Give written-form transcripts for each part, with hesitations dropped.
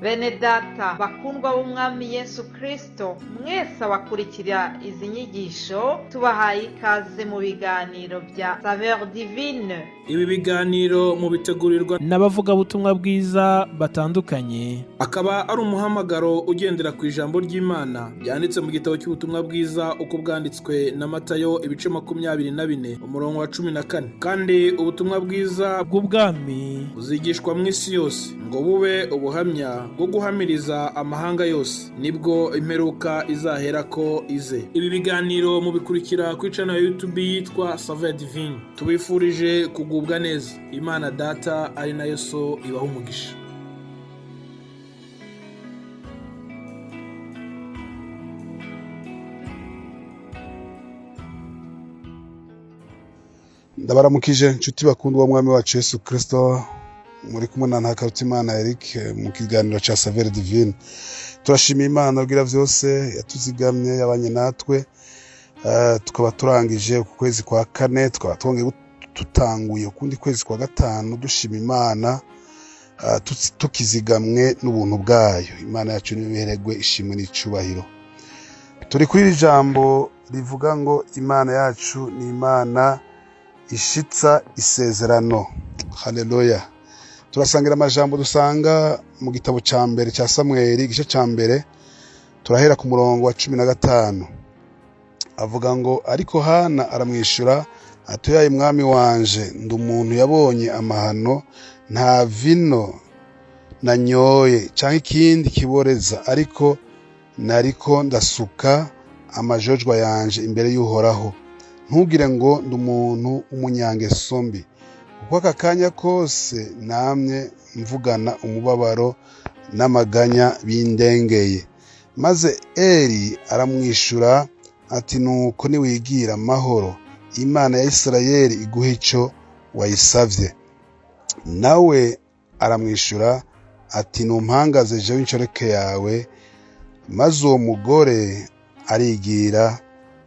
Bene data bakundwa b'Umwami Yesu Kristo, mwese abakurikira izi nyigisho, tubahaye ikaze mu biganiro bya Saveur Divine. Ibi biganiro mubitegurirwa n'abavugabutumwa bwiza batandukanye. Akaba ari umuhamagaro ugendera ku ijambo ry'Imana ryanditse mu gitabo cy'ubutumwa bwiza uko bwanditswe na Matayo, ibice 24, umurongo wa 14. Kandi ubutumwa bwiza bw'ubwami buzigishwa mu isi yose ngo bube ubuhamya bwo guhamiriza amahanga yose, nibwo imperuka izaherako ize. Ibi biganiro mubikurikira kuri channel ya YouTube yitwa Saveur Divine. Tubifurije kugubwa neza. Imana Data ari nayo So ibaha umugisha. Ndabaramukije inshuti bakundwa mwami wacu Yesu Kristo. Muri kumwe na Ntakarutimana Eric mu kiganiro ca Saveur Divine. Turashima Imana rugira vyose yatuzigamye, yabanye natwe. Tukaba turangije ku kwezi kwa kane, tukaba twongeye tutanguye ukundi kwezi kwa gatanu, dushima Imana, tukizigamwe n'ubuntu bwayo. Imana yacu nibiheregwe ishimwe n'icubahiro. Turi kuri iri jambo rivuga ngo Imana yacu ni Imana ishitsa isezerano. Haleluya. Turasangira amajambo dusanga mu gitabo ca mbere ca Samweli, igice ca mbere, turahera ku murongo wa 15. Avuga ngo: ariko Hana aramwishura ati: mwami wanje, ndi umuntu yabonye amahano, nta vino nanyoye canke ikindi kiboreza, ariko nariko ndasuka amajojwa yanje imbere y'Uhoraho. Ntugire ngo ndi umuntu w'umunyangeso mbi, kuko aka kanya kose namye mvugana umubabaro n'amaganya bindengeye. Maze Eli aramwishura ati: nuko niwigira amahoro, Imana ya Isirayeli iguhe ico wayisavye. Nawe aramwishura ati: numpangaze jewe inshoreke yawe. Maze uwo mugore arigira,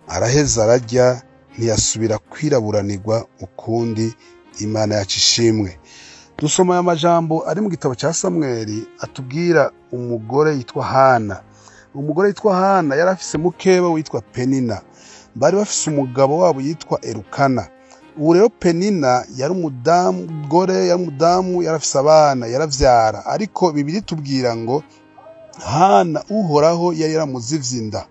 araheza ararya, ntiyasubira kwiraburanirwa ukundi. Imana yacu ishimwe. Dusoma aya majambo ari mu gitabo ca Samweli atubwira umugore yitwa Hana. Umugore yitwa Hana yari afise mukeba witwa Penina. Bari bafise umugabo wabo yitwa Elukana. Ubu rero Penina yari umugore, yari umudamu, yari afise abana, yaravyara. Ariko Bibiliya itubwira ngo Hana Uhoraho yari yaramuzivye inda.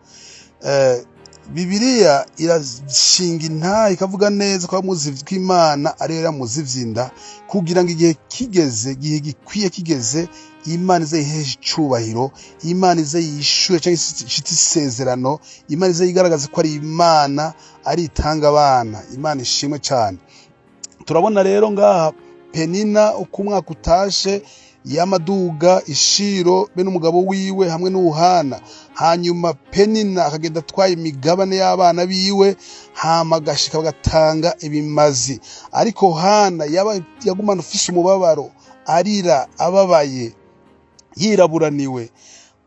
Bibiliya irashinga intahe ikavuga neza ko yamuzivye, ko Imana ariyo yaramuzivye inda, kugira ngo igihe kigeze, igihe gikwiye kigeze, Imana ize yiheshe icubahiro, Imana ize yishure canke ishitse isezerano, Imana ize yigaragaze ko ari Imana, ari itanga abana. Imana ishimwe cane. Turabona rero ngaha Penina uko umwaka utashe yamaduga ishiro be n'umugabo wiwe hamwe n'uhana. Hanyuma Penina akagenda atwaye imigabane y'abana biwe, hama agashika bagatanga ibimazi. Ariko Hana yagumana ufise umubabaro, arira, ababaye, yiraburaniwe,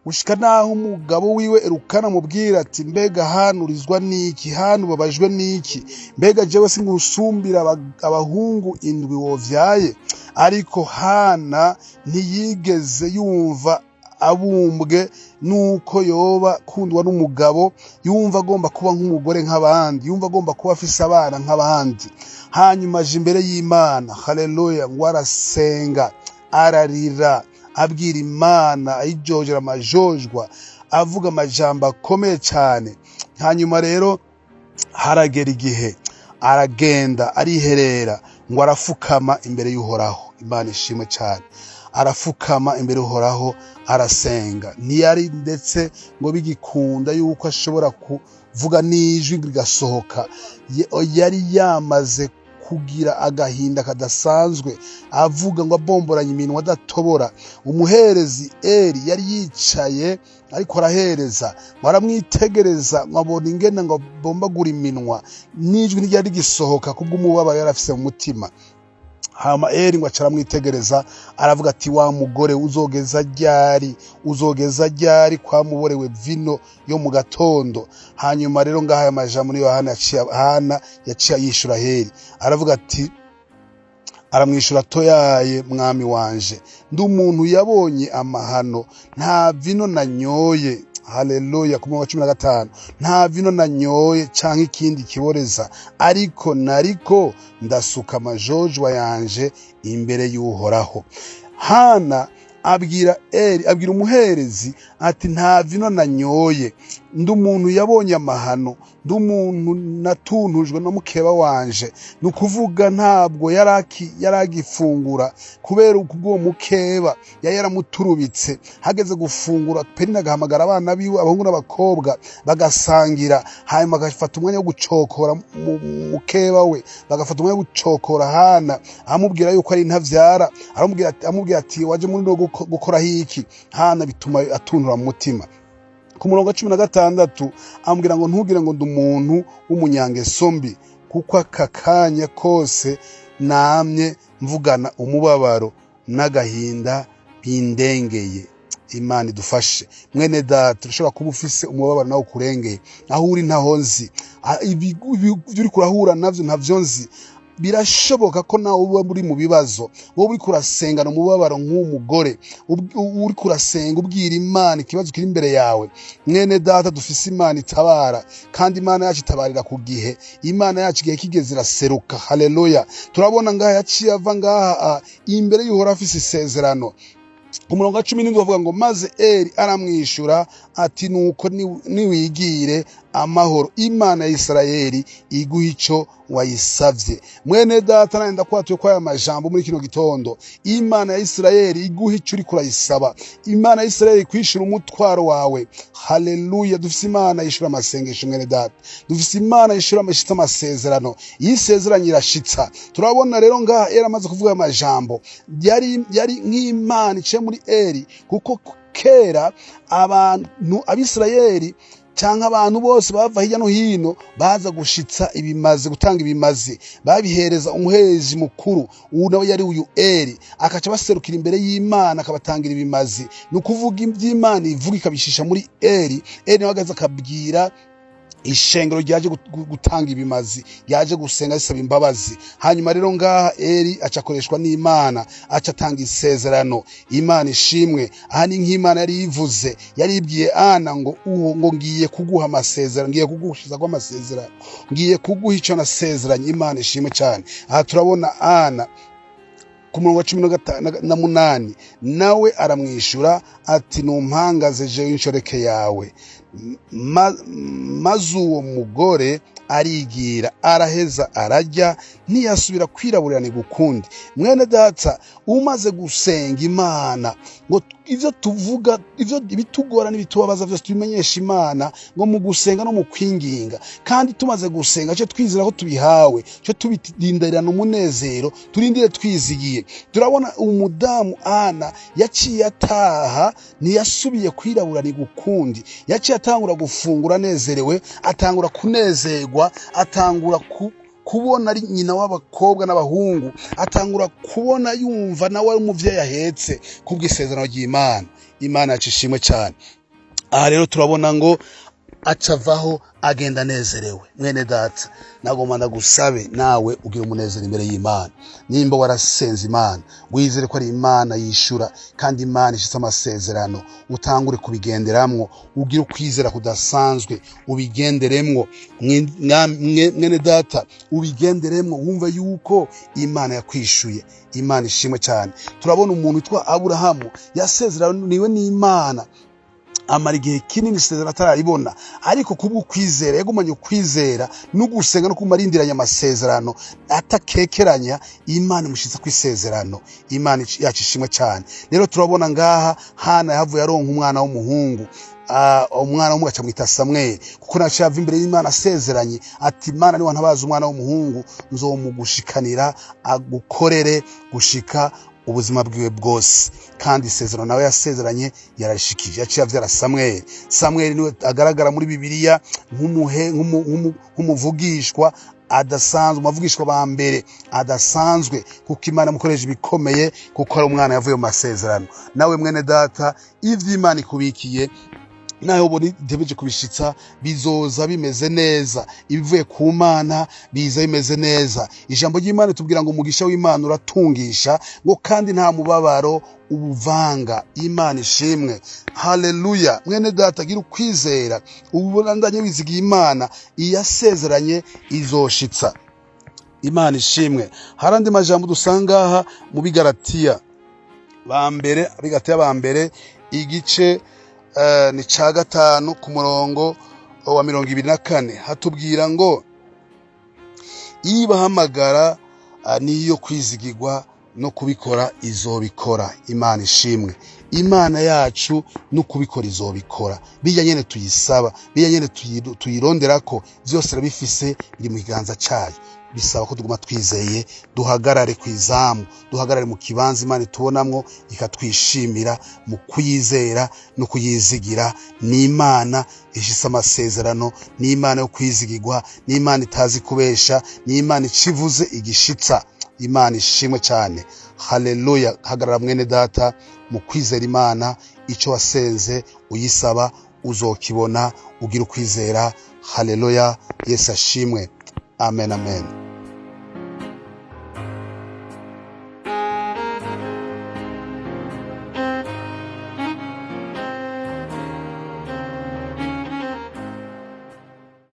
gushika naho umugabo wiwe Elukana amubwira ati: mbega Hana urizwa niki? Hana ubabajwe niki? Mbega jewe singusumbira abahungu indwi wovyaye? Ariko Hana ntiyigeze yumva abumbwe nuko yoba kundwa n'umugabo, yumva agomba kuba nk'umugore nk'abandi, yumva agomba kuba afise abana nk'abandi. Hanyuma aje imbere y'Imana, haleluya, ngo arasenga, ararira, abwira Imana, ayijojera amajojwa, avuga amajambo akomeye cyane. Hanyuma rero haragera igihe aragenda ariherera, ngo arafukama imbere y'Uhoraho. Imana ishimwe cyane. Arafukama imbere y'Uhoraho, arasenga. Ntiyari ndetse ngo bigikunda yuko ashobora kuvuga n'ijwi rigasohoka. Yari yamaze kugira agahinda kadasanzwe, avuga ngo abomboranye iminwa adatobora. Umuherezi Eli yari yicaye ariko arahereza, ngo aramwitegereza, ngo abona ingene ngo abombagura iminwa, n'ijwi ntiryari rigisohoka kubw'umubabaro yari afise mu mutima. Hama Eli ngo aca aramwitegereza, aravuga ati: wa mugore, uzogeza ryari? Uzogeza ryari kwamuborewe vino yo mu gatondo? Hanyuma rero ngaha aya majambo niyo Hana yaciye yishura Heli, aravuga ati: Aramwishyura: "Toyaye, mwami wanje, ndi umuntu yabonye amahano, nta vino nanyoye." Haleluya! Ku murongo wa 15: "Nta vino nanyoye canke ikindi kiboreza, ariko nariko ndasuka amajojwa yanje imbere y'Uhoraho." Hana abwira Eri, abwira umuherezi ati: "Nta vino nanyoye, ndi umuntu yabonye amahano, ndi umuntu natuntujwe na mukeba wanje." Ni ukuvuga ntabwo yari agifungura kubera ubwo mukeba yari yaramuturubitse. Hageze gufungura, Penina agahamagara abana biwe, abahungu n'abakobwa, bagasangira, hanyuma agafata umwanya wo gucokora mukeba we, bagafata umwanya wo gucokora Hana, amubwira yuko ari intavyara. Amubwira ati: "Waje muri no gukoraho iki?" Hana bituma atuntura mu mutima. Ku murongo wa 16 ambwira ngo: "Ntugire ngo ndi umuntu w'umunyangeso mbi, kuko aka kanya kose namye mvugana umubabaro n'agahinda bindengeye." Imana idufashe. Mwene Data, urashobora kuba ufise umubabaro nawe ukurengeye aho uri. Ntaho nzi. Ibyo uriko urahura navyo ntavyo nzi. Birashoboka ko nawe uba uri mu bibazo, wowe uriko urasengana umubabaro nk'umugore, uriko urasenga ubwira Imana ikibazo kiri imbere yawe. Mwene Data, dufise Imana itabara, kandi Imana yacu itabarira ku gihe. Imana yacu igihe kigeze iraseruka. Haleluya! Turabona ngaha yaciye ava ngaha imbere y'Uhoraho afise isezerano. Ku murongo wa 17 bavuga ngo: "Maze Eri aramwishyura ati: 'Nuko niwigire amahoro, Imana ya Isirayeli iguha ico wayisavye.'" Mwene Data, nanjye ndakwatuye ko aya majambo muri kino gitondo: Imana ya Isirayeli iguha ico uriko urayisaba, Imana ya Isirayeli ikwishura umutwaro wawe. Haleluya! Dufise Imana yishura amasengesho. Mwene Data, dufise Imana yishura amashitsa amasezerano. Iyo isezeranye irashitsa. Turabona rero ngaha Eri amaze kuvuga amajambo, yari nk'Imana iciye muri Eri, kuko kera abantu Abisirayeli cyangwa abantu bose bava hirya no hino baza gushitsa ibimazi, gutanga ibimazi, babihereza umuherezi mukuru, uwo nawe yari uyu Eri, akaca baserukira imbere y'Imana akabatangira ibimazi. Ni ukuvuga iby'Imana ivuga ikabishisha muri Eri. Eri nawe agaza akabwira ishengero ryaje gutanga ibimazi, ryaje gusenga risaba imbabazi. Hanyuma rero ngaha Eri aca akoreshwa n'Imana, aca atanga isezerano. Imana ishimwe. Aha ni nk'Imana yari yivuze, yari ibwiye Ana ngo uwo ngo: "Ngiye kuguha amasezerano, ngiye kugushiza kw'amasezerano, ngiye kuguha icyo nasezeranye." Imana ishimwe cyane. Aha turabona Ana ku murongo wa 18: "Nawe aramwishyura ati: 'Numpangaze jewe inshoreke yawe.' Maze uwo mugore arigira, araheza ararya, ntiyasubira kwiraburira ukundi." Mwene Data, umaze gusenga Imana ngo ibyo tuvuga, ibyo ibitugora n'ibitubabaza byose tubimenyesha Imana ngo mu gusenga no mu kwinginga, kandi tumaze gusenga cyo twizera ko tubihawe, cyo tubirindirana umunezero, turindire twizigiye. Turabona umudamu Ana yaciye ataha, ntiyasubiye kwirabura ukundi. Yaciye atangura gufungura anezerewe, atangura kunezerwa, atangura kubona ari nyina w'abakobwa n'abahungu, atangura kubona yumva nawe ari umuvyeyi ahetse kubw'isezerano ry'Imana. Imana yacu ishimwe cyane. Aha rero turabona ngo acavaho agenda anezerewe. Mwene Data, nagomba ndagusabe nawe ugira umunezero imbere y'Imana. Nimba warasenze Imana, wizere ko ari Imana yishura kandi Imana ishitse amasezerano, utangure kubigenderamwo, ugire ukwizera kudasanzwe, ubigenderemwo. Mwene Data, ubigenderemwo, wumve yuko Imana yakwishuye. Imana ishimwe cyane. Turabona umuntu witwa Aburahamu yasezeraniwe n'Imana, amara igihe kinini isezerano atararibona, ariko kubw'ukwizera yagumanye ukwizera no gusenga no kuma arindiranya amasezerano atakekeranya, Imana imushyitsa ku isezerano. Imana yacu ishimwe cyane. Rero turabona ngaha Hana yahavuye aronka umwana w'umuhungu. Umwana w'umuhungu acamwita Samweli, kuko naciye ava imbere y'Imana asezeranye ati: "Imana niba ntabaza umwana w'umuhungu, nzomugushikanira agukorere gushika ubuzima bwiwe bwose." Kandi isezerano nawe yasezeranye yararishikije, yaciye avyara Samweli. Samweli niwe agaragara muri Bibiliya nk'umuvugishwa adasanzwe, umuvugishwa ba mbere adasanzwe, kuko Imana amukoresha ibikomeye, kuko ari umwana yavuye mu masezerano. Nawe mwene Data, ivyo Imana ikubikiye Naho ubona itebeje kubishitsa, bizoza bimeze neza. Ibivuye ku Mana biza bimeze neza. Ijambo ry'Imana tubwira ngo umugisha w'Imana uratungisha, ngo kandi nta mubabaro ubuvanga. Imana ishimwe, haleluya. Mwene data, gira ukwizera, ubandanye wizigiye Imana. Iyasezeranye izoshitsa. Imana ishimwe. Hari andi majambo dusanga aha mu Bigaratiya ba mbere, Abigaratiya ba mbere, igice ni ca 5 ku murongo wa 24, hatubwira ngo ibahamagara niyo kwizigirwa, no kubikora izobikora. Imana ishimwe. Imana yacu no kubikora izobikora. Bijya nyene tuyisaba, bijya nyene tuyironderako, byose irabifise, biri mu kiganza cayo. Bisaba ko tuguma twizeye, duhagarare ku izamu, duhagarare mu kibanza Imana itubonamwo ikatwishimira mu kuyizera no kuyizigira. Ni Imana ishise amasezerano, ni Imana yo kwizigirwa, ni Imana itazi kubesha, ni Imana icivuze igishitsa. Imana ishimwe cyane, haleluya. Hagarara mwene data mu kwizera Imana. Icyo wasenze uyisaba uzokibona, ugira ukwizera. Haleluya, Yesu ashimwe. Amen, amen.